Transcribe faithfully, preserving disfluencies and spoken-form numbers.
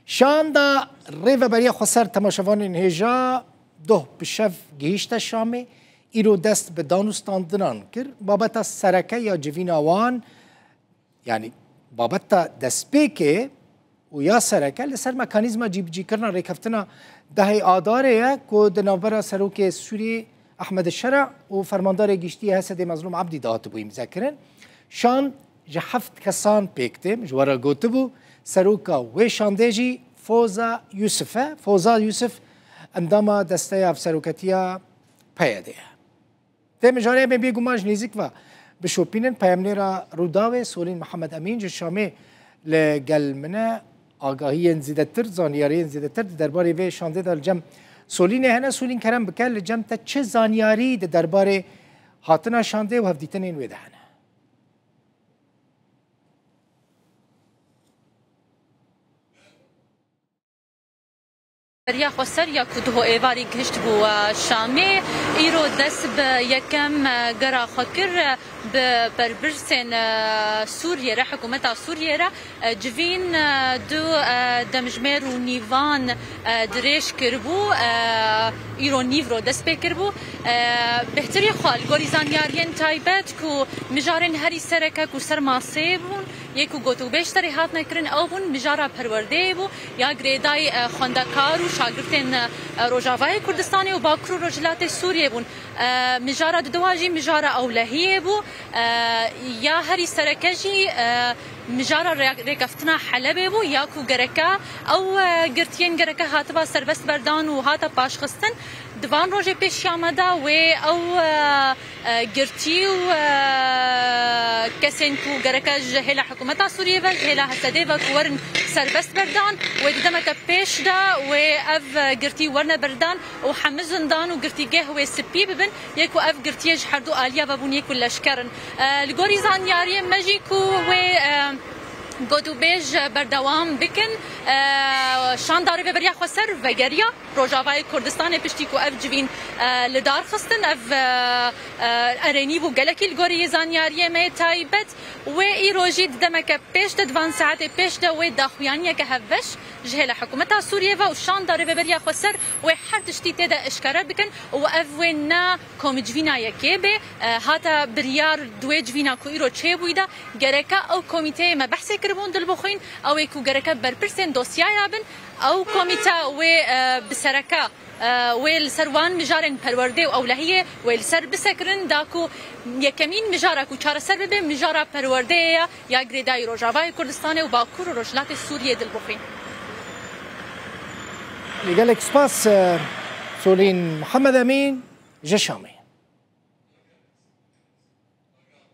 Şanda Rêveberiya Xweser temaşevanên hêja doh bi şev gihîşte Şamê, îro dest bi dan û standinan kir. Babeta sereke ya civîna wan, yanî babeta destpêkê û ya sereke li ser mekanîzma cîbicîkirina rêkeftina dehê Adarê ye ku di navbera serokê Sûriyê Ehmed Şera û fermandarê giştî yê H S D'ê Mezlûm Ebdî de hatibû îmzekirin. Şand ji heft kesan pêk tê, ji we re gotibû, seroka wê şandê jî Foza Yusuf e. Foza Yusuf endama desteya hevseroketiya P Y D'ê ye. Vê mijarê em ê bêguman ji nêzîk ve bişopînin. Peyamnêra Rûdawê Solîn Mihemed Emîn ji Şamê li gel min e. Agahiyên zêdetir, zanyariyên zêdetir di derbarê vê şandê de li cem Solînê hene. Solîn, kerem bike, li cem te çi zanyarî di derbarê hatina şandê û hevdîtinên wê de hene? Beriya Xweser ya ku duho êvarî gihişt bû, e, Şamê, îro dest bi yekem, e, gera xwe kir, e, bi berpirsên, e, Sûriyê re, hikûmeta Sûriyê re, e, civîn, e, du, e, demjimêr û nîvan, e, dirêj kiribû, e, îro nîvro dest pê kiribû. E, bêhtirî xwe li gorî zanyariyên taybet ku mijarên herî sereke ku ser masê bûn, yê ku gotûbêj serê hatine kirin, ew bûn mijara perwerdeyê bû, ya girêdayî, e, xwendekar û şagirtên, e, Rojavayê Kurdistanê û Bakur û Rojhilatê Sûriyê bûn. E, mijara diduwa jî mijara ewlehiyê bû, e, ya herî sereke jî, e, mijara rê-, rêkeftina Helebê bû, ya ku gereke ew, e, girtiyên gereke hatiba serbest berdan û hate paşxistin. Di van rojê pêşiya me de wê ew, e, e, girtî û, e, kesên ku gereke ji hêla hikûmeta Sûriyê ve, ji hêla H S D'ê ve ku werin serbest berdan, wê di demeke pêş de wê ev, e, girtî werine berdan û hemû zindan û girtîgeh wê spî bibin, yê ku ev girtiyê ji herdu aliya ve bûn, yê ku leşker in. E, li gorî zanyariyê me jî ku wê, e, gotûbêj berdewam bikin, e, şanda Rêveberiya Xweser vegeriya Rojavayê Kurdistanê piştî ku ev civîn, e, li dar xistin, ev, e, e, erênî bû gelekî li gorî zanyariyê me yê taybet. Wê îro jî di demeke pêş de, di van saetê pêş de wê daxuyaniyeke hevbeş ji hêla hikûmeta Sûriyê ve û şanda Rêveberiya Xweser wê her tiştî tê de eşkere bikin û ev wê ne komcivîna yekê bê, e, hate biryar di wê civîna ku îro çêbûyî de gereke ew komîteyê me behsê kiribûn dilbixwîn, ew ê ku gereke berpirsên dosyaya bin, ew komîte wê, e, bi sereke, e, wê li ser wan mijarên perwerdê û ewlehiyê wê li ser bisekirin, da ku yekemîn mijara ku çareser bibe, mijara perwerdeyê ye ya girêdayî Rojavayê Kurdistanê û Bakur û Rojhilatê Sûriyê dilbixwîn. Gelek spas, e, Solîn Mihemed Emîn ji Şamê.